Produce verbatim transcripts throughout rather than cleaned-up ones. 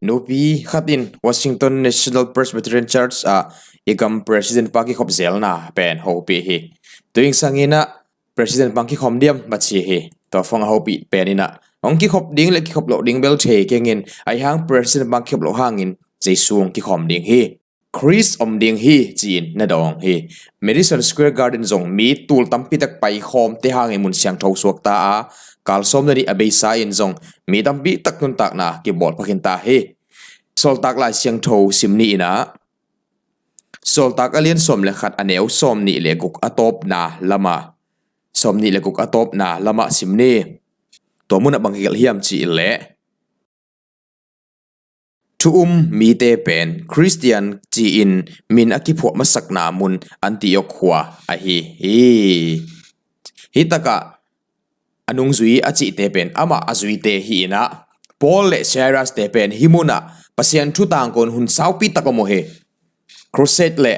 Nupi khat in Washington National Presbyterian Church ah i gam president pa kikhop zelna pen hopih hi. Tuing sangin ah president pa kikhom diam maw ci hi. Tua fong a hopih pen in ah hong kikhop ding le kikhop loh ding bel thei keng in, ahi hang president pa kikhop loh hangin Jesu hong kikhom ding hi. Khrist om ding hi ci-in na dawng hi. Madison Square Garden zong mi tul tampi tak paikhawmte hangin mun siangtho suakta a, kal sawm le nih a beisa in zong mi tampi tak nuntakna kibawl phakin ta hi. Sawltak Lai Siangtho sim ni in ah, Sawltak a lian sawm le khat a neu sawm nih le guk a tawpna lamah, sawm nih le guk a tawpna lamah sim ni. Tua munah bang kigelh hiam cih leh, thu um mite pen Khristian ci-in min a kiphuah masakna mun Antioch khua ahi hi. Hih takah a nungzui a cihte pen amah a zuite hi in ah, Paul le Silas te pen hih munah Pasian thu tangkon hun saupi tak om uh hi. Crusade le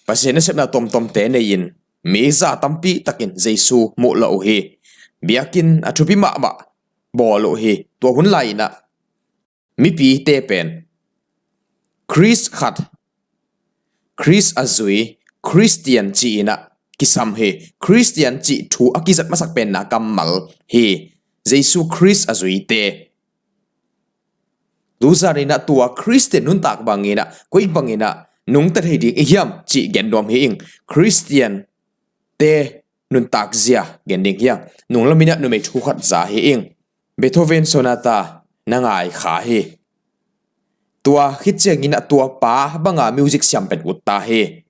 Pasian nasepna tomtomte nei-in mi za tampi takin Jesu muh lo uh hi. Biakinn a thupi mahmah bawl uh hi. Tua hun lai in ah mipite pen Khrist khat, Khrist a zui, Khristian ci-in ah kisam hi. Khristian cih thu a kizat masak penna kammal hi. Jesu Khrist a zuite. Tuzan in ah tua Khristian nuntak bangin ah, koi bangin ah nungta thei ding i hiam cih gen nuam hi ing. Khristian te nuntak zia gen ding hi hang. Nunglam in ah numei thu khat za hi ing. Beethoven sonata na ngai kha hi. Tua khit ciangin ah tua pa banga music siam pen ut ta hi.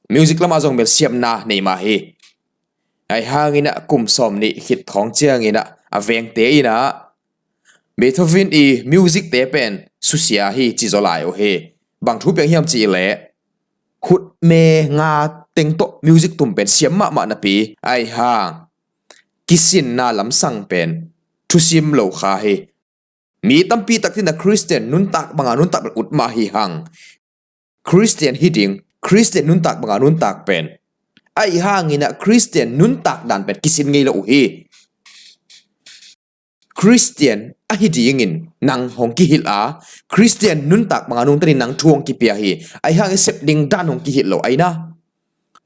Music lamah zong bel siamna nei mah hi. Ahi hangin ah kum sawm nih khit khawng ciangin ah a vengte in ah Beethoven i music te pen susia hi ci zaw lai uh hi. Bang thu piang hiam cih leh, khutme nga teng tawh music tum pen siam mahmah napi, ahi hang kisinna lamsang pen thusim lo kha hi. Mi tampi tak in ah Khristian nuntak banga nuntak bel ut mah hi hang. Khristian hi ding, Khristian nuntak banga nuntak pen, ahi hangin ah Khristian nuntak dan pen kisin ngei lo uh hi. Khristian ahi dingin nang hong kihilh a, Khristian nuntak banga nungta ding nang thu hong kipia hi. Ahi hang i sep ding dan hong kihilh lo ahi na.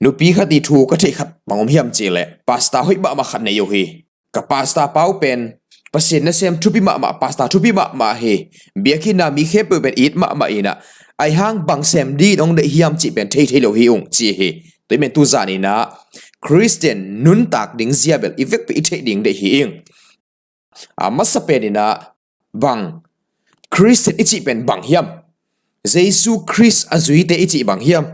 Nupi khat i thu ka theih khat bang om hiam cih leh, pasta hoih mahmah khat nei uh hi. Ka pasta pa uh pen Pasian nasem thupi mahmah, pasta thupi mahmah hi. Biakinn ah mi khempeuh pen it mahmah in ah, ahi hang bang sem dingin hong deih hiam cih pen thei thei lo hi ung ci hi. Tua ahih manin tuzan in ah Khristian nuntak ding zia bel i vekpi i theih ding deih hi ing. A masa pen in ah bang Khristian i cih pen bang hiam? Jesu Khrist a zuite i cih bang hiam?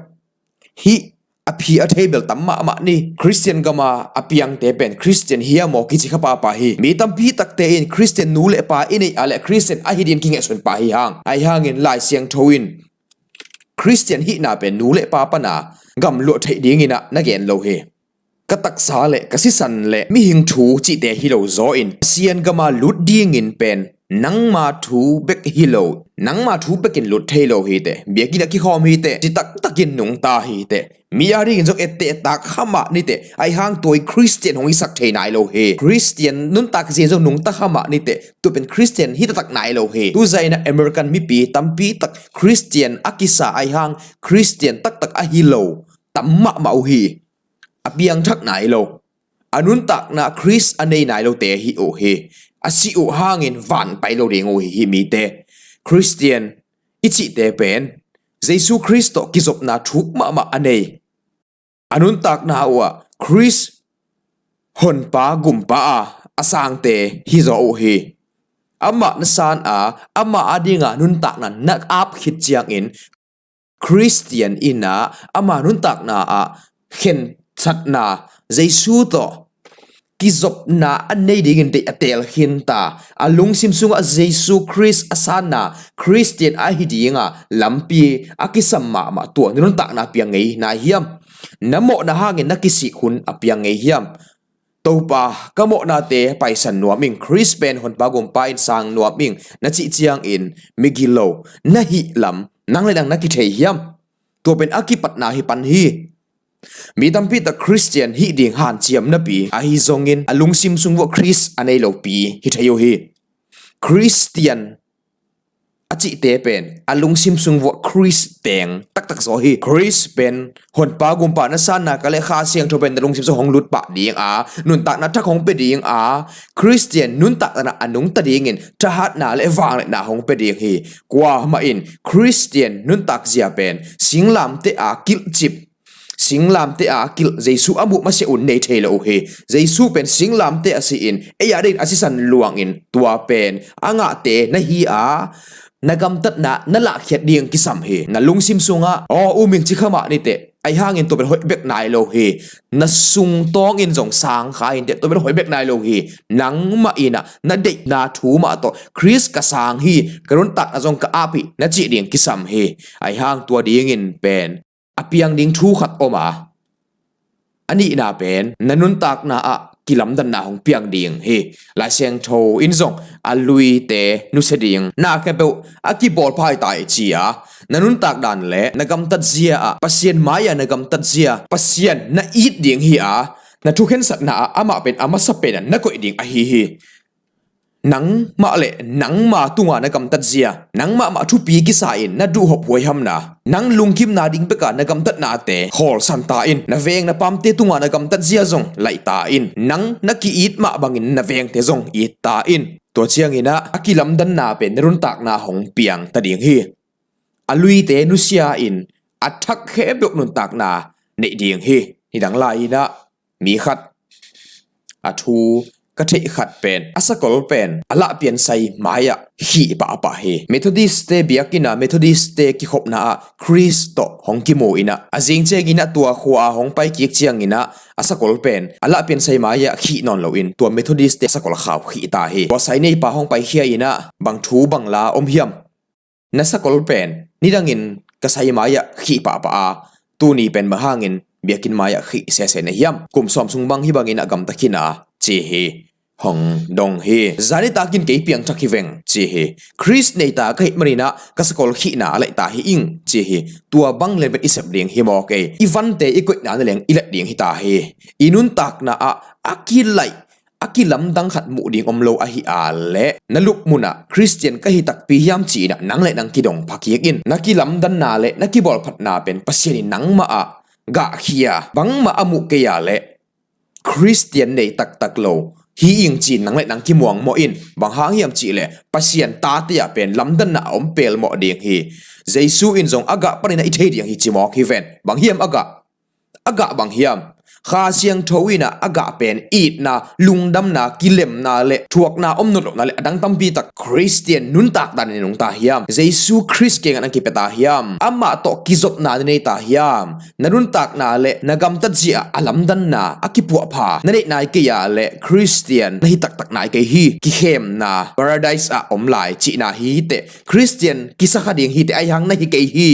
Hih a phi a thei bel tam mahmah ni. Khristian gama a piangte pen Khristian hiam aw kici kha pahpah hi. Mi tampi takte in Khristian nu le pa i neih a leh Khristian ahi dingin kingehsun pah hi hang. Ahi hangin Lai Siangtho in Khristian hihna pen nu le pa pana gamluah theih dingin ah na gen lo hi. Ka taksa le ka sisan le mihing thu cihte hi lo zaw in, Pasian gama lut dingin pen nangma thu bek hi lo, nangma thu bekin lut thei lo hi teh, biakinn ah kikhawm hi teh, ci taktakin nungta hi teh, mi a dingin zong etteh tak kha mah ni teh, ahi hang tua in Khristian hong hisak thei nai lo hi. Khristian nuntak zia zong nungta kha mah ni teh, tua pen Khristian hi taktak nai lo hi. Tuzan in ah American mipi tampi tak Khristian a kisa ahi hang Khristian taktak ahi lo tam mahmah uh hi. A piangthak nai lo, a nuntakna Khrist a nei nai lote hi uh hi. A si uh hangin van pai lo ding uh hi hih mite. Khristian i cihte pen Jesu Khrist tawh kizopna thuk mahmah a nei, a nuntakna uhah Khrist honpa gumpa a a sangte hi zaw uh hi. Amah na san a, amah a dinga nuntakna na ap khit ciangin Khristian in ah ama nuntakna ah khensatna, Jesu tawh kizopna a nei dingin deih a teel khinta, a lungsim sungah Jesu Khrist a sanna Khristian ahi dinga lampi a kisam mahmah tua na nuntakna piang ngei nai hiam? Na mawhna hangin na kisik hun a piang ngei hiam? Topa, ka mawhnate paisan nuam ing, Khrist pen honpa gumpa in sang nuam ing, na cih ciangin migilo na hih lam nang le nang na kithei hiam? Tua pen a kipatna hi pan hi. Mi tampi tak Khristian hih ding hanciam napi ahi zongin a lungsim sung vuah Khrist a nei lopi hi thei uh hi. Khristian a cihte pen a lungsim sung vuah Khrist teng taktak zaw hi. Khrist pen Honpa Gumpa na sanna ka le Kha Siangtho pen na lungsim sung hong lut pah ding a, nuntakna thak hong pia ding a, Khristian nuntakna a nungta dingin thahatna le vangliatna hong pia ding hi. Kuamah in Khristian nuntak zia pen singlamteh a kilhcip, singlamteh a kilh Jesu a muh masiah un nei thei lo uh hi. Jesu pen singlamteh a si-in ei a dingin a sisan luangin tua pen a ngahte na hi a, na gamtatna na lahkhiat ding kisam hi. Na lungsim sungah aw, u ming ci kha mah ni teh, ahi hangin tua pen hoih bek nai lo hi. Na sungtawng in zong sang kha in teh, tua pen hoih bek nai lo hi. Nangmah in ah na deihna thu mah tawh Khrist ka sang hi, ka nuntakna zong ka ap hi na cih ding kisam hi. Ahi hang tua dingin pen a piang ding thu khat om a, a nihna pen na nuntakna ah kilamdanna hong piang ding hi. Lai Siangtho in zong a luite nusia ding, na khempeuh a kibawl phai ta hi ci a, na nuntak dan le na gamtat zia ah Pasian mai-ah na gamtat zia, Pasian na it ding hi a, na thukhensatna ah amah pen a masa pen ah na koih ding ahi hi. Nangmah le nangma tunga na gamtat zia, nangmah mah thupi kisa in na duhhop huaihamna, nang lungkimna ding beka na gamtatnate khawlsan ta in, na veng na pamte tunga na gamtat zia zong laih ta in, nang na ki-it mah bangin na vengte zong it ta in. Tua ciangin ah a kilamdanna pen na nuntakna hong piang ta ding hi. A luite nusia in a thak khempeuh nuntakna neih ding hi. Nidang lai-in ah mi khat a thu ka theih khat pen a sakol pen a lahpiansai mai-ah khih pahpah hi. Methodist-te biakinn ah Methodist-te kikhopna ah Khrist tawh hong kimu in ah a zing ciangin ah tua khua a hong pai kik ciangin ah a sakol pen a lahpiansai mai-ah khih nawn loin tua Methodist-te a sakol khau khih ta hi. Tua sai neipa hong paikhia in ah bang thu bang la om hiam? Na sakol pen nidangin ka sai mai-ah khih pahpah a, tuni pen bang hangin biakinn mai-ah khih sese na hiam? Kum sawm sung bang hih bangin a gamta khin a, ci hi. Hong dong hi. Zani takin kei piangthak hi veng, ci hi. Khrist neita ka hih manin ah ka sakol khihna a laih ta hi ing, ci hi. Tua bang lenvet i sep ding hi maw kei? I vante i koihna na leng i let ding hi ta hi. I nuntakna ah a kilaih a kilamdang khat muh ding om lo ahi a leh, na lupmun ah Khristian ka hi takpi hiam ci-in ah nang le nang kidong pha kik in. Na kilamdanna le na kibawlphatna pen Pasian in nangmah ah gahkhia, bangmah a muh kei a leh Khristian nei taktak lo hi ing ci-in nang le nang kimuangmawh in. Bang hang hiam cih leh Pasian tate ah pen lamdanna a om pelmawh ding hi. Jesu in zong a gah panin ah i thei ding hi ci mawk hi ven. Bang hiam a gah? A gah bang hiam? Kha Siangtho in ah a gah pen itna, lungdamna, kilemna le thuakna om nawn lohna le a dang tampi tak Khristian nuntak danin nungta hiam? Jesu Khrist kiangah na kipia ta hiam? Amah tawh kizopna na nei ta hiam? Na nuntakna le na gamtat zia a lamdanna a kipuahpha na neih nai kei a leh Khristian na hi taktak nai kei hi. Kikhemna, Paradise ah om lai cihna hi teh, Khristian kisa kha ding hi teh, ahi hang na hi kei hi.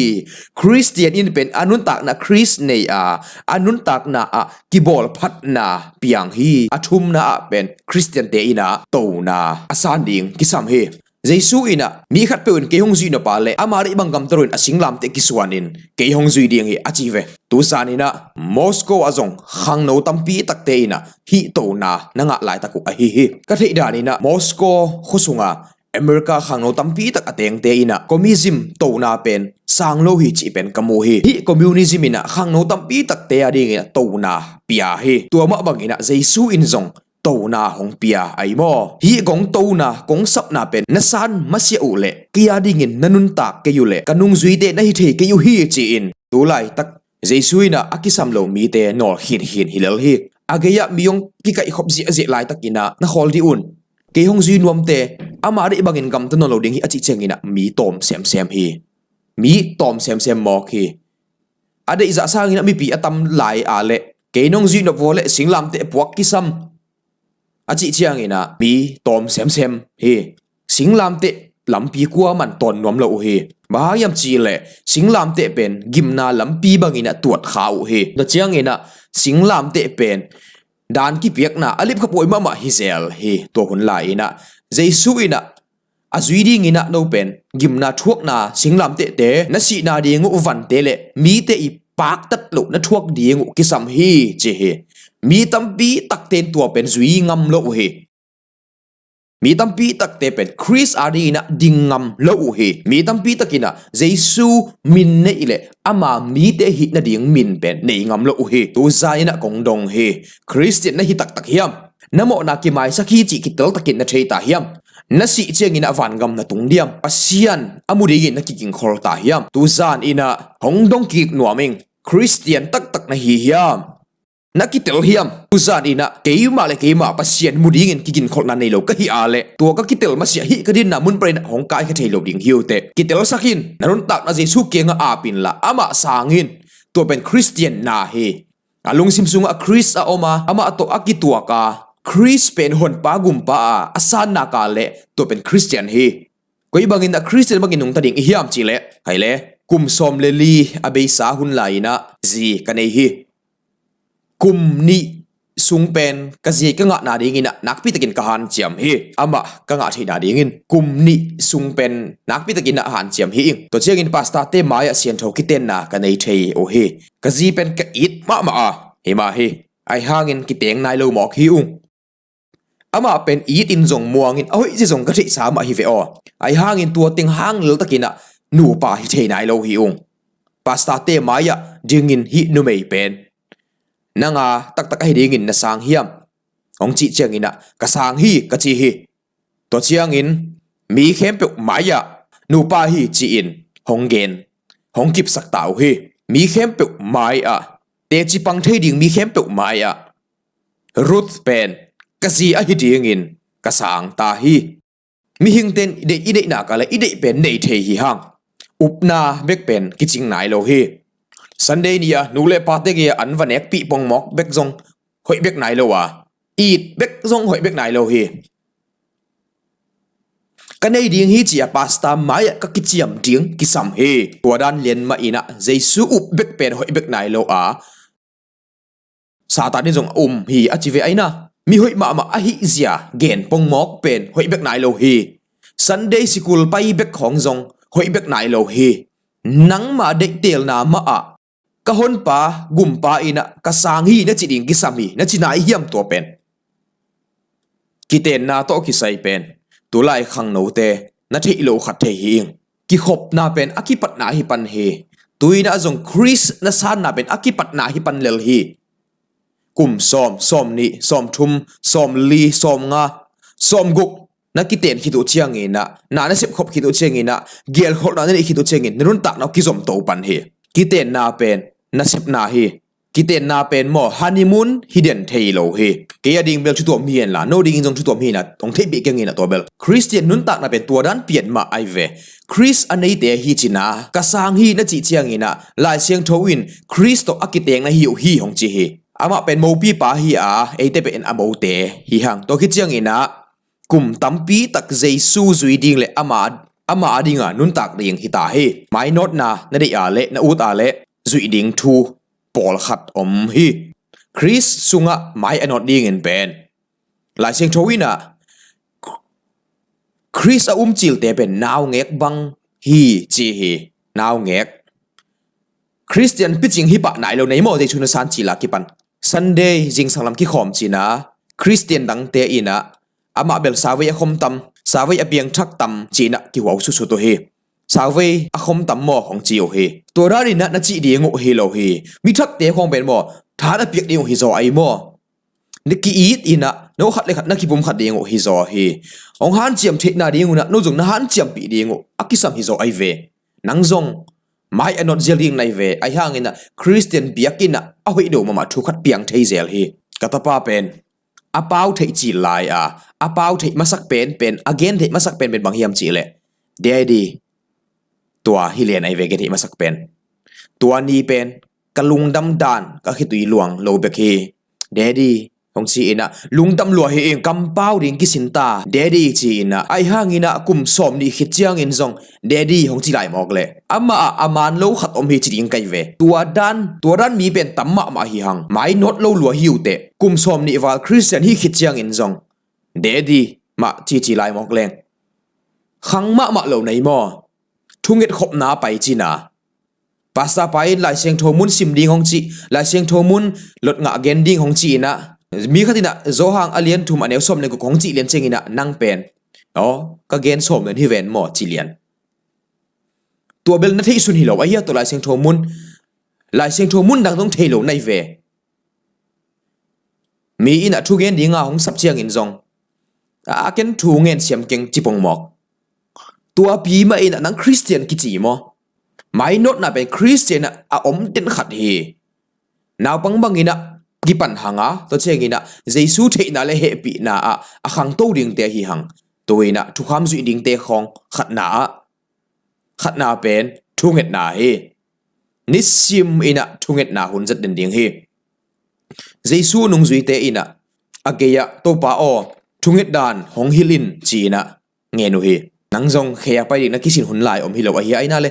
Khristian in pen a nuntakna Khrist nei a, a nuntakna ah kibawlphatna piang hi. A thumna ah pen Khristiante in ah tona a san ding kisam hi. Jesu in ah mi khatpeuh in kei hong zuih nop a leh ama deih bang gamta lo in a singlamteh kisuanin kei hong zui ding hi a ci ve. Tu zan in ah Moscow ah zong khangno tampi takte in ah hih tona na ngah laitak uh ahi hi. Ka theih dan in ah Moscow khua sunga America khangno tampi tak a tengte in ah communism tona pen sang lo hi cih pen ka mu hi. Hih communism in ah khangno tampi takte a dingin ah tona pia hi. Tua mah bangin ah Jesu in zong tona hong pia ahi maw? Hih kong tona, kong sapna pen na san masiah uh leh kei a dingin na nuntak kei uh leh ka nungzuite na hi thei kei uh hi, ci-in tu laitak Jesu in ah a kisam lo mite nawl khinkhin hi lel hi. A gei-ah mi hong kikaihkhop ziahziah laitakin ah na khawl dih un. Kei hong zui nuamte, ama deih bangin gamta nawn lo ding hi a cih ciangin ah mi tawm semsem hi. Mi tawm semsem mawk hi. A deihzah sangin ah mipi a tam lai a leh kei nong zuih nop vua leh singlamteh puak kisam a cih ciangin ah mi tawm semsem hi. Singlamteh lampi kuaman tawn nuam lo uh hi. Bang hang hiam cih leh singlamteh pen gimna lampi bangin ah tuat kha uh hi. Tua ciangin ah singlamteh pen dan kipiakna a lipkhaphuai mahmah hi zel hi. Tua hun lai-in ah Jesu in ah a zui dingin ah no pen gimna thuakna singlamtehte, na sihna ding uh vante le mite i paktat loh na thuak ding uh kisam hi, ci hi. Mi tampi takte in tua pen zui ngam lo uh hi. Mi tampi takte pen Khrist adingin ah ding ngam lo uh hi. Mi tampi takin ah Jesu min neih le ama mite hih nading min pen nei ngam lo uh hi. Tuzan in ah kong dong hi. Khristian na hi taktak hiam? Na mawhna kimaisak hi cih kitel takin na thei ta hiam? Na sih ciangin ah vangam na tung diam? Pasian a mu dingin na kiginkhol ta hiam? Tuzan in ah hong dong kik nuam ing. Khristian taktak na hi hiam? Na kitel hiam? Tuzan in ah keimah le keimah Pasian mu dingin kiginkholhna nei lo ka hih a leh, tua ka kitel masiah hih ka dinna mun panin ah hong kaikhia thei lo ding hi uh teh. Kitelsak in, na nuntakna Jesu kiangah ap inla, amah sang in. Tua pen Khristian na hi. A lungsim sungah Khrist a om a, amah tawh a kituak a, Khrist pen honpa gumpa a, a san nak leh tua pen Khristian hi. Koi bangin ah Khristian bangin nungta ding i hiam cih leh, hai le, kum sawm le li a beisa hun lai-in ah zi ka nei hi. Kum nih sung pen ka zi ka ngahna dingin ah nakpi takin ka hanciam hi. Amah ka ngah theihna dingin kum nih sung pen nakpi takin ah hanciam hi ing. Tua ciangin pastorte mai-ah siangtho kitenna ka nei thei uh hi. Ka zi pen ka it mahmah a, hi mah hi. Ahi hangin kiteng nai lo mawk hi ung. Amah pen it in zong muang in a hoih zia zong ka theihsa mah hi ve aw. Ahi hangin tua teng hang leltakin ah nupa hi thei nai lo hi ung. Pastorte mai-ah dingin hih numei pen nang a taktak ahi dingin na sang hiam? Hong cih ciangin ah ka sang hi ka ci hi. Tua ciangin mi khempeuh mai-ah nupa hi ci-in hong gen, hong kipsak ta uh hi. Mi khempeuh mai-ah, teci pang thei ding mi khempeuh mai-ah Ruth pen ka zi ahi dingin ka sang ta hi. Mihingte in i deih, i deih nak leh i deih pen nei thei hi hang. Upna bek pen kicing nai lo hi. Sunday ni-a nu le pate gei-a an va nekpih pongmawk bek zong hoih bek nai lo a, it bek zong hoih bek nai lo hi. Ka nei ding hi ci-a pastor mai-ah ka kiciam ding kisam hi. Tua dan lian mah in ah Jesu up bek pen hoih bek nai lo a, Satan in zong a um hi a ci ve aina. Mi hoih mahmah ahi zia gen pongmawk pen hoih bek nai lo hi. Sunday sikul pai bek khawng zong hoih bek nai lo hi. Nangma deihtelna mah ah ka honpa gumpa in ah ka sang hi na ci ding kisam hi, na ci nai hiam tua pen? Kitenna tawh kisai pen tulai khangnote na theih loh khat thei hi ing. Kikhopna pen a kipatna hi pan hi. Tu-in ah zong Khrist na sanna pen a kipatna hi pan lel hi. Kum sawm, sawm nih, sawm thum, sawm li, sawm nga, sawm guk na kiten khit uh ciangin ah, na na sepkhop khit uh ciangin ah, gelkholhna na neih khit uh ciangin na nuntakna uh kizom to pan hi. Kitenna pen nasepna hi. Kitenna pen maw, honeymoon hi den thei lo hi. Kei a ding bel thutuam hi hen la, no dingin zong thutuam hi na, hong theihpih keng in ah tua bel. Khristian nuntakna pen tua dan pian mah ai ve. Khrist a neite hi cina, ka sang hi na cih ciangin ah, Lai Siangtho in Khrist tawh a kiteng na hi uh hi hong ci hi. Amah pen mopipa hi a, eite pen a mote hi hang. Tua khit ciangin ah, kum tampi tak Jesu zui ding le ama, ama a dinga nuntak ding hi ta hi. Mainawtna na deih a le, na ut a le, zuih ding thu pawlkhat om hi. Khrist sungah mai a nawt dingin pen Lai Siangtho in ah Khrist a um cilte pen naungek bang hi ci hi. Naungek. Khristian picing hi pah nai lo nei maw, Jesu na san cil a kipan. Sunday zingsang lam kikhawm cina Khristian dangte in ah amah bel sauvei a khom tam, sauvei a piangthak tam cina kihuau susut uh hi. Sauvei a khom tam maw hong ci uh hi. Tua dan in ah na cih ding uh hi lo hi. Mi thakte khawng pen maw, tha na piak ding uh hi zaw ai maw? Na ki-it in ah no khat le khat na kipum khat ding uh hi zaw hi. Hong hanciam theihna ding uh in ah no zong na hanciampih ding uh a kisam hi zaw ai ve. Nang zong mai a nawt zial ding nai ve. Ahi hangin ah Khristian biakinn ah a hoih do mahmah thu khat piang thei zel hi. Ka tapa pen a pau theih cil lai a, a pau theih masak pen pen, a gen theih masak pen pen bang hiam cih leh, Daddy, tua hi lian ai ve gen theih masak pen. Tua ni pen ka lungdam dan ka khitui luang lo bek hi. Daddy, hong ci in ah, lungdam lua hi ing, kampau ding kisin ta, Daddy, ci in ah. Ahi hangin ah kum sawm nih khit ciangin zong Daddy hong ci lai mawk leh, amah ah a man lo khat om hi ci ding kai ve. Tua dan, tua dan mi pen tam mahmah hi hang. Mai nawt lo lua hi uh teh. Kum sawm nih val Khristian hi khit ciangin zong Daddy mah cici lai mawk leng, khang mahmah lo nei maw? Thunget khopna pai cina, pastor pa in Lai Siangtho mun sim ding hong ci, Lai Siangtho mun lot ngah gen ding hong ci in ah, Mi khat in ah Johan a lian thum a neu sawm le guk hong cih lian ciangin ah nang pen, aw, ka gen sawm lian hi ven maw ci lian. Tua bel na theihsun hi lo ahi a, tua Lai Siangtho mun, Lai Siangtho mun dang zong thei lo na hi ve. Mi in ah thu gen dinga hong sap ciangin zong, a, ken thu ngen siam keng ci pongmawk. Tuapi mah in ah nang Khristian kici maw? Mainawtna pen Khristian ah a om den khat hi. Naupang bangin ah kipan hang a, tua ciangin ah Jesu theihna le hehpihna ah a khangto dingte hi hang. Tu in ah thukham zuih dingte khawng khatna ah, khatna pen thungetna hi. Nisim in ah thungetna hun zat den ding hi. Jesu nungzuite in ah a gei ah, Topa aw, thunget dan hong hilh in ci in ah ngen uh hi. Nang zong khei a pai ding na kisin hun lai om hi lo ahi a, aina le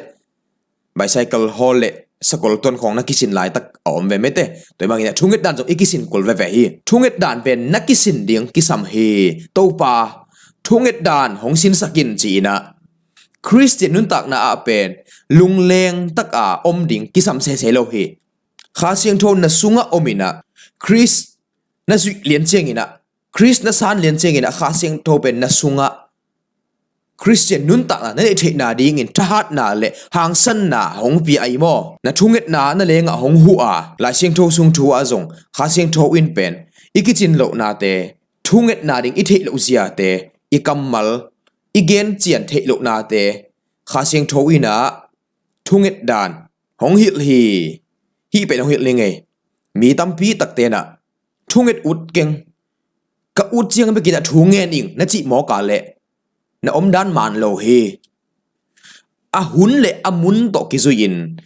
bicycle hawl le sakol tuan khawng na kisin laitak a om ve mete. Tua hi mangin ah thunget dan zong i kisin kul veve hi. Thunget dan pen na kisin ding kisam hi. Topa, thunget dan hong sinsak in ci in ah Khristian nuntakna ah pen lungleng taka om ding kisam sese lo hi. Kha Siangtho na sungah om in ah Khrist na zuih lian ciangin ah, Khrist na san lian ciangin ah Kha Siangtho pen na sungah Khristian nuntakna na neih theihna dingin thahatna le hangsanna hong pia ahi maw? Na thungetna na lengah hong huh a, Lai Siangtho sung thu ah zong Kha Siangtho in pen i kicin lohnate, thungetna ding i theih loh ziate, i kammal, i gen cian theih lohnate Kha Siangtho in ah thunget dan hong hilh hi. Hih pen hong hilh ni ngei. Mi tampi takte in ah thunget ut keng, ka ut ciang bekin ah thu ngen ing na cih mawk a leh na omdan man lo hi. A hun le a mun tawh kizui-in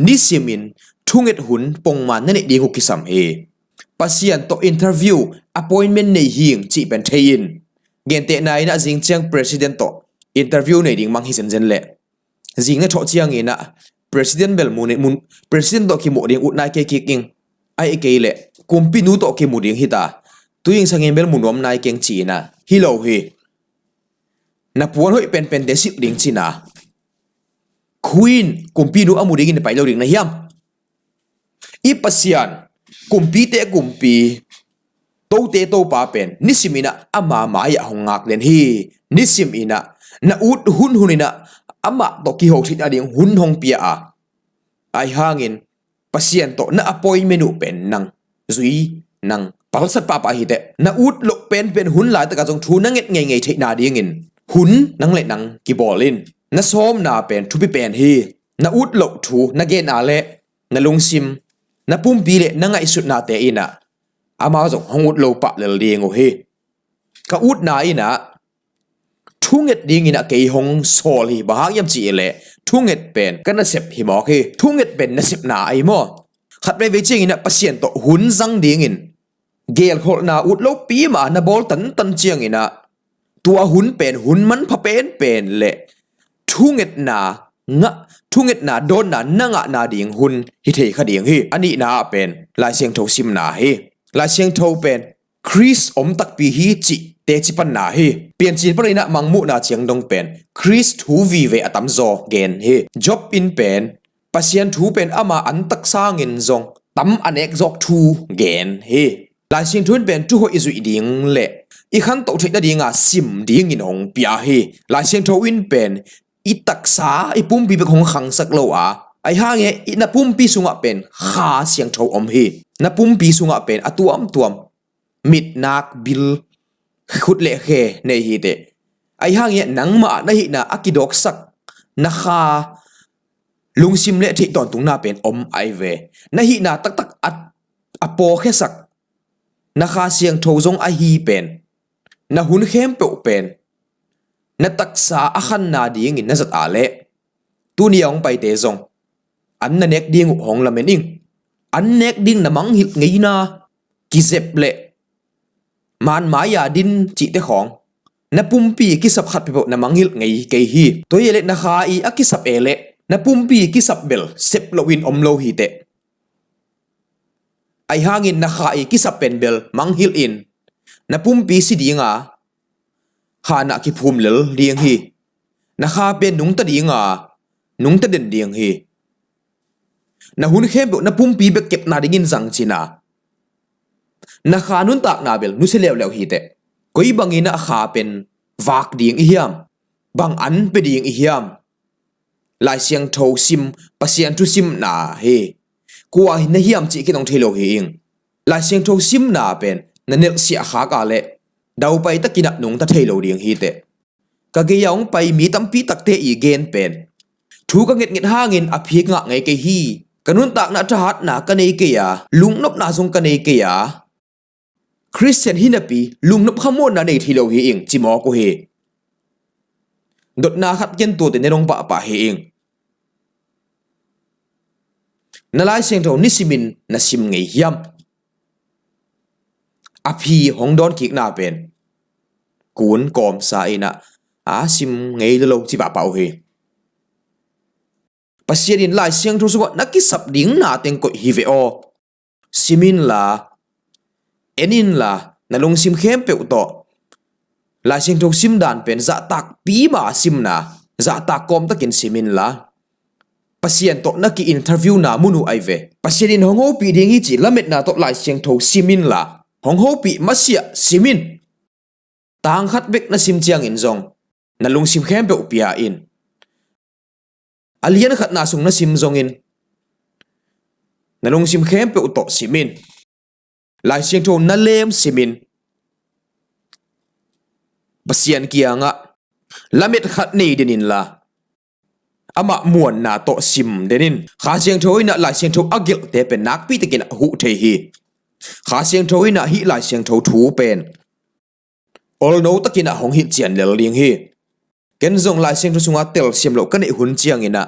nisimin thunget hun pongman na neih ding uh kisam hi. Pasian tawh interview appointment nei hing cih pen thei in. Gentehna in ah zing ciang president tawh interview nei ding mang hi zenzen leh zing na thawh ciangin ah president bel mu, mu, president tawh kimuh ding ut nai kei kik ing. Ahih kei leh kumpinu tawh kimu ding hita, tu ing sangin bel mu nuam nai keng ci-in ah hi lo hi. Na puan hoih penpente silh ding cina, Queen kumpinu a mu dingin pai lo ding na hiam? I Pasian, kumpite kumpi, tote Topa pen nisimin ah ama mai-ah hong ngak lian hi. Nisimin ah na ut hunhun in ah amah tawh kiho theihna ding hun hong pia a, ahi hangin Pasian tawh na appointment uh pen nang zui, nang palsat pahpah hi teh. Na ut loh penpen hun laitakah zong thu na nget ngeingei theihna dingin hun nang le nang kibawl in. Na sawmna pen thupi pen hi. Na ut loh thu na gen a leh na lungsim, na pumpi le na ngaihsutnate in ah amau zong hong ut lo pah lel ding uh hi. Ka utna in ah thunget dingin ah kei hong sawl hi. Bang hang hiam cih leh thunget pen ka nasep hi mawk hi. Thunget pen nasepna ahi maw? Khat veivei ciangin ah Pasian tawh hun zang dingin gelkholhna ut lopi mah na bawl tantan ciangin ah tua hun pen hun manpha penpen le thungetna ngah, thungetna dawnna na ngahna ding hun hi thei kha ding hi. A nihna ah pen Lai Siangtho simna hi. Lai Siangtho pen Khrist om takpi hi cih teci panna hi. Piancil panin ah Mangmuhna ciang dong pen Khrist thu vive a tamzaw gen hi. Job in pen Pasian thu pen ama an tak sangin zong tam a nek zawk thu gen hi. Lai Siangtho in pen thu hoih i zuih ding le i khantoh theih nadinga sim dingin hong pia hi. Lai Siangtho in pen i taksa, i pumpi bek hong khangsak lo a, ahi hangin na pumpi sungah pen Kha Siangtho om hi. Na pumpi sungah pen a tuamtuam mit, nak, bil, khut le khe nei hi teh. Ahi hangin nangmah na hihna a kidawksak na kha, lungsim le theih tawntungna pen om ahi ve. Na hihna taktak a, a pawlkhiasak na Kha Siangtho zong ahi pen, na hun khempeuh pen na taksa a khanna dingin na zat a leh tuni a hong paite zong an na nek ding uh hong lamen ing. An nek ding na mangngilh ngeina, kizep le manmai-a din cihte khawng na pumpi kisap khat peuhpeuh na mangngilh ngei kei hi. Tua hi leh na kha i a kisap e leh na pumpi kisap bel sep loin om lo hi teh. Ahi hangin na kha i kisap pen bel mangngilh in, na pumpi si dinga khanah kiphum lel ding hi. Na kha pen nungta dinga nungta den ding hi. Na hun khempeuh na pumpi bek kepna dingin zang cina, Na kha nuntakna bel nusia leuleu hi teh. Koi bangin a kha pen vak ding i hiam? Bang an pia ding i hiam? Lai Siangtho sim, Pasian thu simna hi. Kua na hiam cih kinong thei lo hi ing. Lai Siangtho simna pen na nelhsiah khak a leh daupai takin a nungta thei lo ding hi teh. Ka gei a hong pai mi tampi takte i gen pen thu ka ngetnget hangin a phik ngah ngei kei hi. Ka nuntakna thahatna ka nei kei a, lungnopna zong ka nei kei a, Khristian hi napi lungnop khamuanna nei thei lo hi ing, ci mawk uh hi. Dotna khat ken tuate ne dong pahpah hi ing. Na Lai Siangtho nisimin na sim ngei hiam? A phi hong dawn kikna pen kun kawmsa in a, a sim ngei lo lo ci pahpah uh hi. Pasian in Lai Siangtho sungah na kisap ding na teng koih hi ve aw. Sim inla, en inla, na lungsim khempeuh tawh Lai Siangtho sim dan pen zahtakpi ma a simna, zahtak kawmtakin sim inla, Pasian tawh na ki-interviewna mun uh ai ve. Pasian in hong hopih ding hi ci lametna tawh Lai Siangtho sim inla, hong hopih masiah sim in. Tang khat bek na sim ciangin zong na lungsim khempeuh pia in. A lian khatna sung na sim zongin na lungsim khempeuh tawh sim in. Lai Siangtho na lem sim in. Pasian kiangah lamet khat nei den inla, amah muanna tawh sim den in. Kha Siangtho in a Lai Siangtho a gelhte pen nakpi takin a huh thei hi. Kha Siangtho in a hih Lai Siangtho thu pen olno takin a hong hilhcian lel ding hi. Ken zong Lai Siangtho sunga telsiam loh ka neih hun ciangin a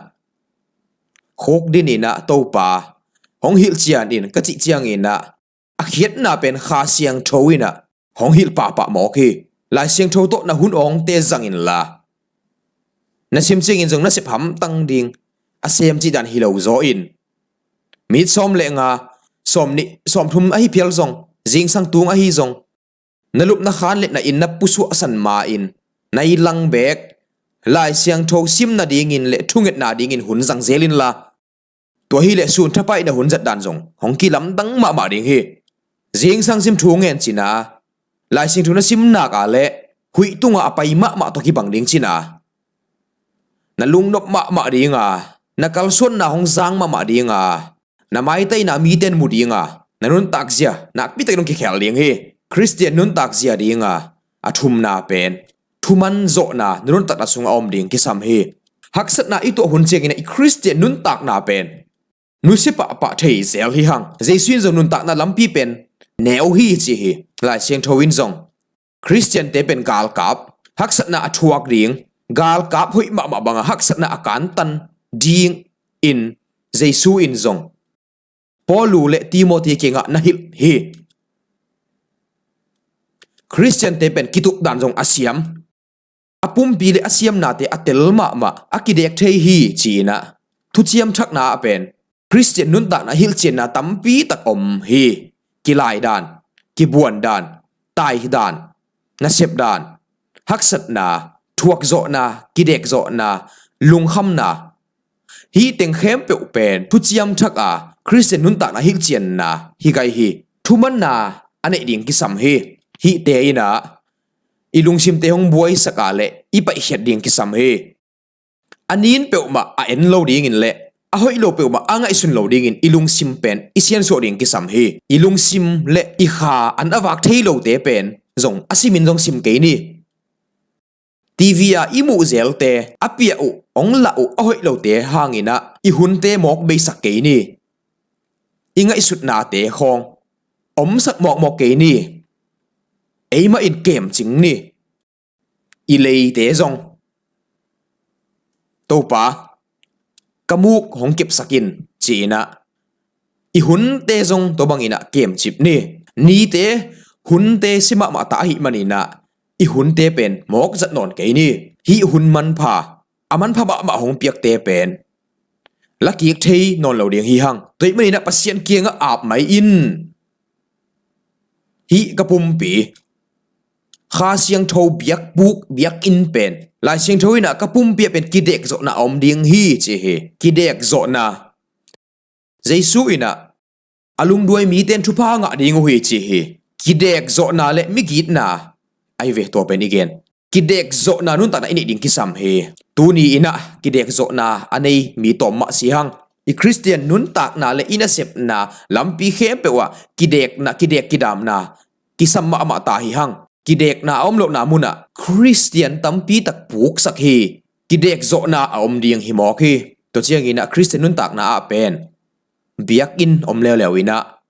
khuk din in a Topa hong hilhcian in ka cih ciangin a, a khiatna pen Kha Siangtho in a hong hilh pahpah mawk hi. Lai Siangtho tawh na hun awngte zang inla, na sim ciangin zong na sep hamtang ding, a sem cih dan hi lo zaw in. Mit sawm le nga, sawm nih, sawm thum ahi phial zong, zingsang tung ahi zong, na lupna khan le na inn na pusuahsan ma-in na i lang beek Lai Siangtho sim nadingin le thungetna dingin hun zang zel inla, tua hileh sun thapai na hun zat dan zong hong kilamdang mahmah ding hi. Zingsang sim thu ngen cina, Lai Siangtho na sim nak a le huih tunga a pai mahmah tawh kibang ding cina, na lungnop mahmah dinga, na kalsuanna hong zang mahmah dinga, na maitaina miten mu dinga, na nuntak zia nakpi takin hong kikhel ding hi. Khristian nuntak zia dinga a thumna pen thuman zawhna na nuntakna sungah a om ding kisam hi. Haksatna i tuah hun ciangin a i Khristian nuntakna pen nusia pahpah thei zel hi hang. Jesu in zong nuntakna lampi pen neu hi ci hi. Lai Siangtho in zong Khristiante pen galkap, haksatna a thuak ding, galkap hoih mahmah banga haksatna a kantan ding in Jesu in zong Paulu le Timothy kiangah na hilh hi. Khristiante pen kituh dan zong a siam, a pumpi le a siamnate a tel mahmah, a kidek thei hi ci-in ah, thuciam thakna ah pen Khristian nuntakna hilhcianna tampi tak om hi. Kilai dan, kibuan dan, tai dan, nasep dan, haksatna, thuakzawhna, kidekzawhna, lungkhamna, hih teng khempeuh pen thuciam thak a Khristian nuntakna hilhcianna hi gai hi. Thumanna a neih ding kisam hi. Hihte in ah i lungsimte hong buaisak a le i paihkhiat ding kisam hi. A nin peuhmah a en lo dingin le a hoih lo peuhmah a ngaihsun lo dingin i lungsim pen i siansuah ding kisam hi. I lungsim le i kha an a vak thei lote pen zong a simin zong sim kei ni. TV ah i muh zelte, a piah uh, hong lah uh a hoih lote hangin ah i hunte mawk beisak kei ni. I ngaihsutnate khawng omsak mawkmawk kei ni. Eimah in kemcing ni. I leite zong, Topa, ka muk hong kepsak in, ci-in ah i hunte zong tua bangin ah kemcip ni. Nite, hunte si mahmah ta ahih manin ah i hunte pen mawk zat nawn kei ni. Hih hun manpha, a manpha mahmah hong piakte pen lakik thei nawn lo ding hi hang. Tua ahih manin ah Pasian kiangah ap mai in. Hih ka pumpi, Kha Siangtho biakbuk, biakinn pen, Lai Siangtho in ah ka pumpi ah pen kidekzawhna a om ding hi, ci hi. Kidekzawhna. Jesu in ah a lungduai mite in thupha ngah ding uh hi, ci hi. Kidek zawhna le migitna ahi ve tua pen i gen. Kidek zawhna nuntakna i neih ding kisam hi. Tuni in ah kidek zawhna a nei mi tawm mah si hang. I Khristian nuntakna le i nasepna lampi khempeuh ah kidekna, kidek kidamna kisam mahmah ta hi hang. Kidekna a om lohna munah Khristian tampi tak puksak hi. Kidek zawhna a om ding hi mawk hi. Tua ciangin ah Khristian nuntakna ah pen biakinn om leuleu in ah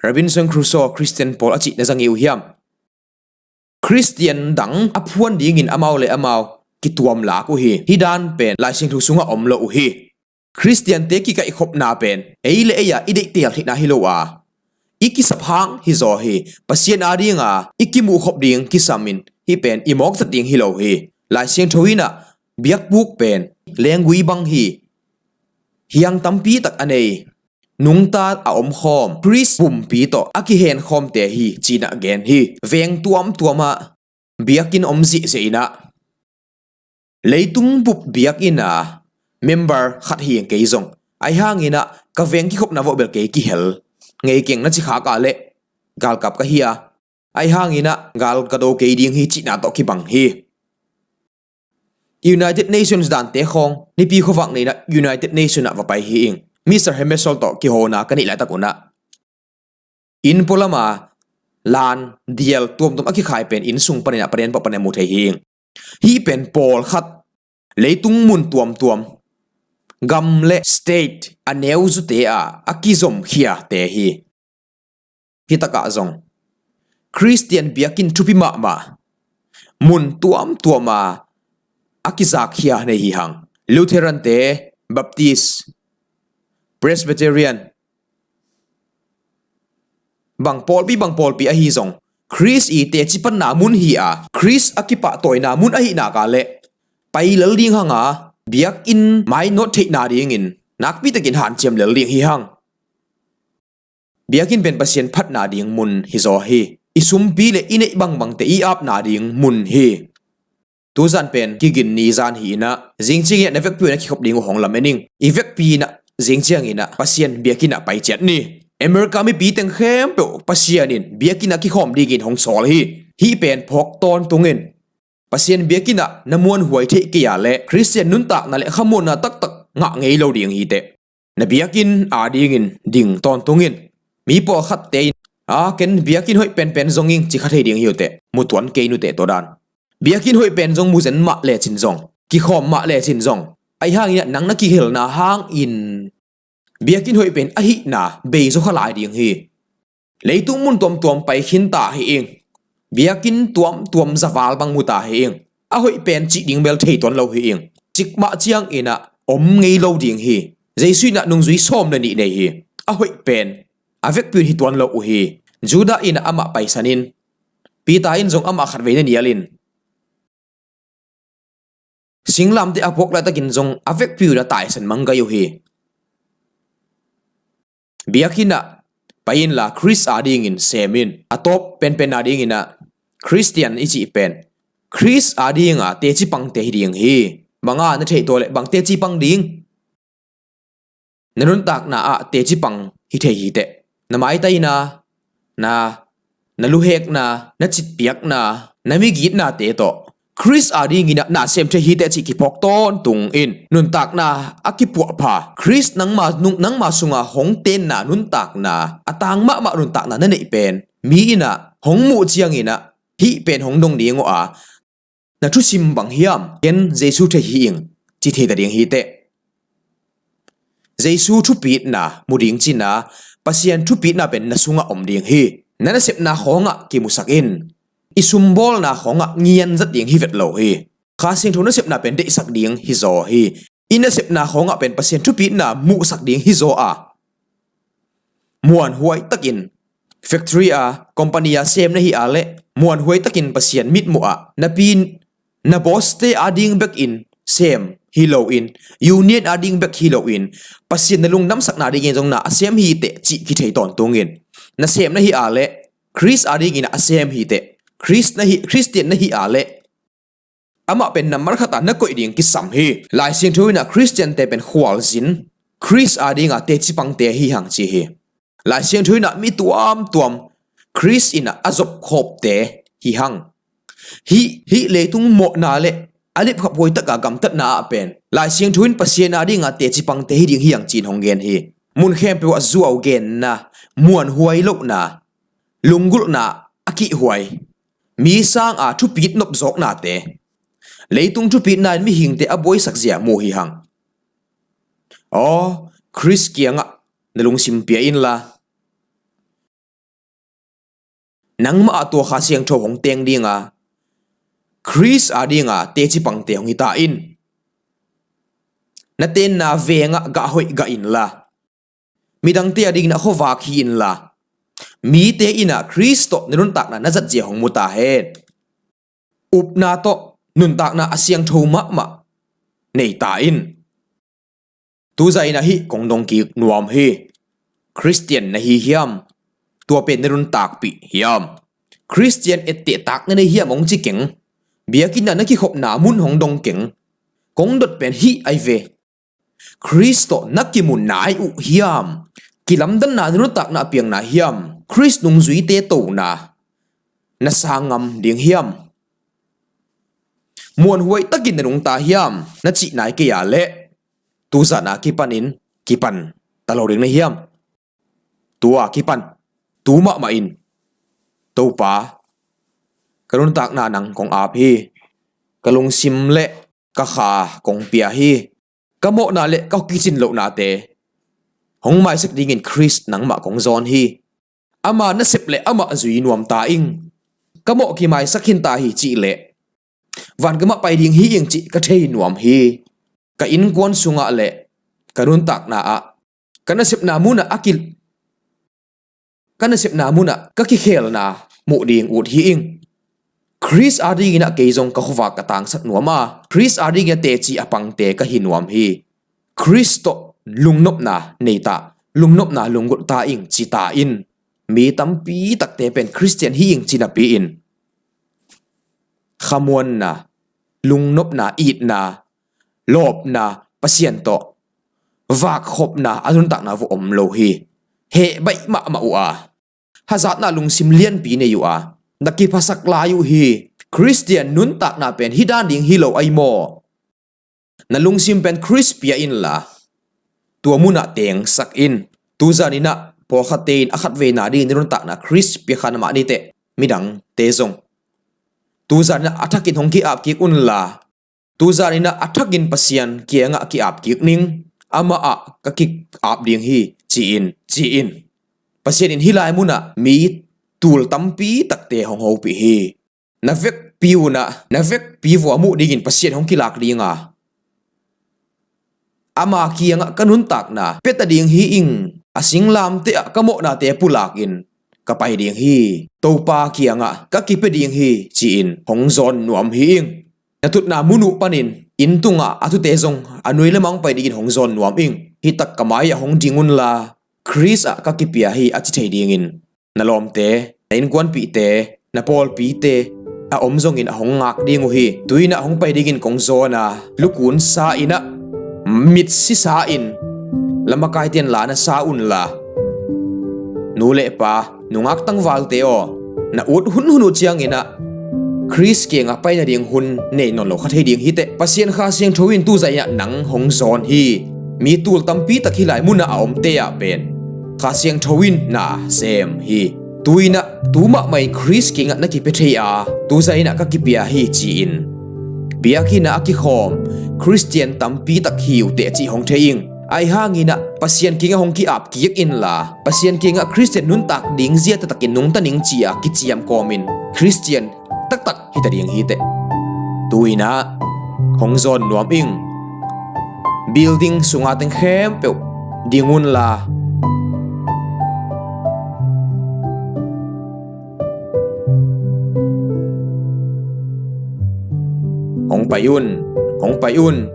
Robinson Crusoe Khristian pawl a cih na zang i uh hiam? Khristian dang a phuan dingin amau le amau kituam lak uh hi. Hih dan pen Lai Siangtho sungah om lo uh hi. Khristiante kikaihkhopna pen ei le ei-a i deihtel theihna hi lo a, i kisap hang hi zaw hi. Pasian adinga i kimuhkhop ding kisamin hih pen i mawk zat ding hi lo hi. Lai Siangtho in ah biakbuk pen lenggui bang hi. Hiang tampi tak a nei, nungta a omkhawm, Khrist pumpi tawh a kihenkhawmte hi ci-in ah gen hi. Veng tuamtuamah biakinn om zihziah in ah leitung bup biakinn a member khat hi ing kei zong. Ahi hangin ah ka veng kikhopna vawh bel kei kihel ngei keng na ci khak a leh galkap ka hi a, ahi hangin ah gal ka do kei ding hi cihna tawh kibang hi. United Nations dante khawng Nipi khuavak ni-in ah United Nation ah va pai hi ing. Mister Hemesol tawh kihona ka neih laitak un ah inn pualama lan dial tuamtuam a kikhai pen inn sung panin ah panen pah panin mu thei hi ing. Hih pen pawlkhat leitung mun tuamtuam gam le state a neuzute a a kizomkhiate hi. Hih takah zong Khristian biakinn thupi mahmah mun tuamtuama a kizakkhia nei hi hang. Lutherante, Baptist, Presbyterian, bang pawlpi bang pawlpi ahi zong Khrist i teci panna mun hi a, Khrist a kipahtawina mun ahih nak leh pai lel ding hanga biakinn mainawt theihna dingin nakpi takin hanciam lel ding hi hang. Biakinn pen Pasian phatna ding mun hi zaw hi. I sumpi le i neih bangbangte i apna ding mun hi. Tuzan pen kigin ni zan hi in ah zing ciangin ah na vekpi un a kikhop ding uh hong lam en ing. I vekpi in ah zing ciangin ah Pasian biakinn ah pai ciat ni. America mipi teng khempeuh Pasian in biakinn ah kikhawm dingin hong sawl hi. Hih pen phawk tawntung in. Pasian biakinn ah na muanhuai theih kei a leh Khristian nuntakna le khamuanna taktak ngah ngei lo ding hi teh. Na biakinn adingin ding tawntung in. Mi pawlkhatte in, a, ken biakinn hoih penpen zong ing ci kha thei ding hi uh teh. Mu tuan kei nu teh tua dan. Biakinn hoih pen zong mu zen mah lecin zong, kikhawm mah lecin zong, ahi hangin ah nang na kihelna hangin biakinn hoih pen ahihna bei zaw kha lai ding hi. Leitung mun tuamtuam pai khin ta hi ing. Biakinn tuamtuam zaval bang mu ta hi ing. A hoih pen cih ding bel thei tuan lo hi ing. Cikmah ciangin ah om ngei lo ding hi. Jesu in ah nungzui sawm le nih nei hi. A hoih pen a vekpi un hi tuan lo uh hi. Judah in ah amah paisan in, Peter in zong amah khatvei na nial in, singlamteh a puak laitakin zong a vekpi un a taisan mang gai uh hi. Biakinn ah pai inla Khrist adingin sem in. A tawp penpen adingin ah Khristian i cih pen Khrist adinga teci pangte hi ding hi. Banga na theih tua leh bang teci pang ding? Na nuntakna ah teci pang hi thei hi teh. Na maitaina, na, na luhekna, na citpiakna, na migitnate tawh Khrist adingin ah na sem thei hi teh cih kiphawk tawntung in. Nuntakna a kipuahpha Khrist nangma, nung, nangma sunga hong tenna nuntakna, a tang mahmah nuntakna na neih pen mi in ah hong muh ciangin ah hih pen hong dong ding uh a, na thusim bang hiam? Ken Jesu thei hi ing ci thei ta ding hi teh. Jesu thupitna mu ding cina, Pasian thupitna pen na sungah om ding hi. Na nasepna khawngah kimusak in. I sumbawlna khawngah ngian zat ding hi vet lo hi. Kha Siangtho nasepna pen deihsak ding hi zaw hi. I nasepna khawngah pen Pasian thupitna muhsak ding hi zaw a, muanhuai takin factory a, company a sem na hi a leh muanhuai takin Pasian mitmuh ah na pi, na boss te ading bekin sem hi loin, union ading bek hi loin, Pasian na lungdamsakna dingin zong na a sem hi teh cih kithei tawntungin, na sem na hi a leh Khrist adingin a sem hi teh, Khrist na hi, Khristian na hi a leh amah pen namar khatah na koih ding kisam hi. Lai Siangtho in ah Khristiante pen khualzin, Khrist adinga teci pangte hi hang ci hi. Lai Siangtho in ah mi tuamtuam Khrist in a zopkhawpte hi hang. Hih, hih leitung mawhna le a lipkhaphuai taka gamtatna ah pen Lai Siangtho in Pasian a dinga teci pangte hi ding hi hang ci-in hong gen hi. Mun khempeuh ah zuau genna, muanhuai lohna, lunggulhna a kihhuai, mi sanga thupit nopzawknate, leitung thupitna in mihingte a buaisak zia mu hi hang. Aw, Khrist kiangah na lungsim pia inla, nangmah ah tua Kha Siangtho hong teng dinga, Khrist a dinga teci pangte hong hi ta in. Na tenna vengah gah hoih gah inla, midangte a dingin a khuavak hi inla, mite in a Khrist tawh na nuntakna na zatzia hong mu ta hen. Upna tawh nuntakna a siangtho mahmah nei ta in. Tuzan in a hih kong dong kik nuam hi. Khristian na hi hiam? Tua pen na nuntakpih hiam? Khristian etteh tak na nei hiam hong ci keng. Biakinn ah na kikhopna mun hong dong keng. Kong dot pen hih ai ve. Khrist tawh na kimu nai uh hiam? Kilamdanna na nuntakna piang nai hiam? Khrist nungzuite tona na sang ngam ding hiam? Muanhuai takin na nungta hiam? Na cih nai kei a leh, tuzan a kipanin kipan ta lo ding na hiam? Tua kipan, tu mahmah in, Topa, ka nuntakna nang kong ap hi. Ka lungsim le ka kha kong pia hi. Ka mawhna le ka kicin lohnate hong maisak dingin Khrist nangmah kong zawn hi. Ama nasep le amah zui nuam ta ing. Ka mawh kimaisak khin ta hi cih leh, vangamah pai ding hi ing cih ka thei nuam hi. Ka innkuan sungah le ka nuntakna ah, ka nasepna munah a kil ka nasepna munah ka kikhelna muh ding ut hi ing. Khrist a dingin a kei zong ka khuavak ka tangsak nuam a, Khrist a dingin a teci a pangte ka hi nuam hi. Khrist tawh lungnopna nei ta, lungnopna lunggulh ta ing ci ta in. Mi tampi takte pen Khristian hi ing ci napi in, khamuanna, lungnopna, itna, lawpna, Pasian tawh vakkhopna a nuntakna uh om lo hi. Heh baih mahmah uh a, hazatna lungsim lianpi nei uh a, na kiphasak lai uh hi. Khristian nuntakna pen hih dan ding hi lo ai maw? Na lungsim pen Khrist pia inla, tua munah tengsak in. Tuzan in a pawlkhatte in a khatveina dingin nuntakna Khrist pia kha na mah ni teh, midangte zong tuzan in a thakin hong ki-ap kik unla, tuzan in a thakin Pasian kiangah ki-ap kik ning. Amah ah ka ki-ap ding hi ci-in, ci-in. Pasian in hih lai munah mi tul tampi takte hong hopih hi. Na vekpi unah, na vekpi vua muh dingin Pasian hong kilak dinga, ama kiangah ka nuntakna pia ta ding hi ing. A singlamteh ah ka mawhnate pulakin ka pai ding hi. Topa kiangah ka kipia ding hi ci-in hong zawn nuam hi ing. Na tutna mun uh panin inn tungah a tute zong a nui lamah hong pai dingin hong zawn nuam ing. Hih tak ka mai-ah hong ding unla, Khrist ah ka kipia hi a ci thei dingin na lawmte, na innkuanpihte, na pawlpite a om zongin a hong ngak ding uh hi. Tu-in ah hong pai dingin kong zawn a, lukun sa in ah, mitsi sa in, lamakaite in la na sa unla, nu le pa, nungak tangvalte aw, na ut hunhun uh ciangin ah Khrist kiangah pai nading hun nei nawn lo kha thei ding hi teh. Pasian Kha Siangtho in tuzan in ah nang hong zawn hi. Mi tul tampi tak hih lai munah a omte ah pen Kha Siangtho in na sem hi. Tu-in ah tu mahmah in Khrist kiangah na kipia thei a, tuzan in ah ka kipia hi ci-in biakinn ah a kikhawm Khristian tampi tak hi uh teh cih hong thei ing. Ahi hangin ah Pasian kiangah hong ki-ap kik inla, Pasian kiangah Khristian nuntak ding zia taktakin nungta ning ci-a kiciam kawmin Khristian taktak hi ta ding hi teh. Tu-in ah hong zawn nuam ing. Building sunga teng khempeuh ding unla, hong pai un, hong pai un.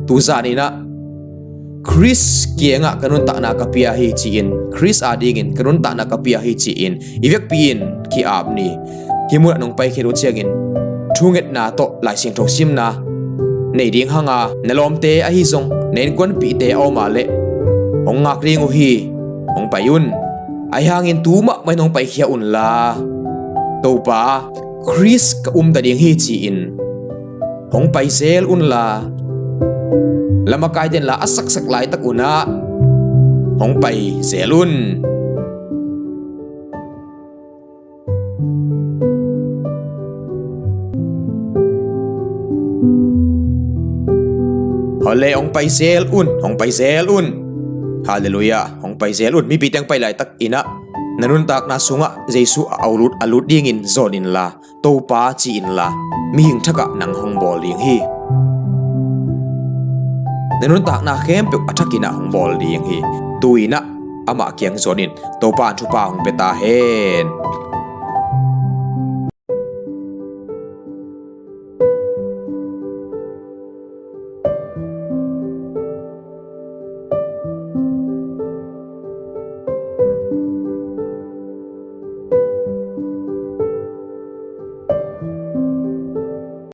Tuzan in ah Khrist kiangah ka nuntakna ka pia hi ci-in, Khrist a dingin ka nuntakna ka pia hi ci-in i vekpi in ki-ap ni. Hih munah nong paikhia uh ciangin thungetna tawh Lai Siangtho simna nei ding hang a, na lawmte ahi zong na innkuanpihte a om a leh hong ngak ding uh hi. Hong pai un. Ahi hangin tu mahmah in hong paikhia unla, Topa, Khrist ka um ta ding hi ci-in hong paizel unla, lamakaite in la a saksak laitak unah hong paizel un. Hale, hong paizel un, hong paizel un. Halleluiah, hong paizel un. Mipite hong pai laitak inah na nuntakna sungah Jesu a lut, a lut dingin zon inla, Topa ci inla, mihing thakah nang hong bawl ding hi. Na nuntakna khempeuh a thakinah hong bawl ding hi. Tu inah amah kiang zon in, Topa in thupha hong pia ta hen.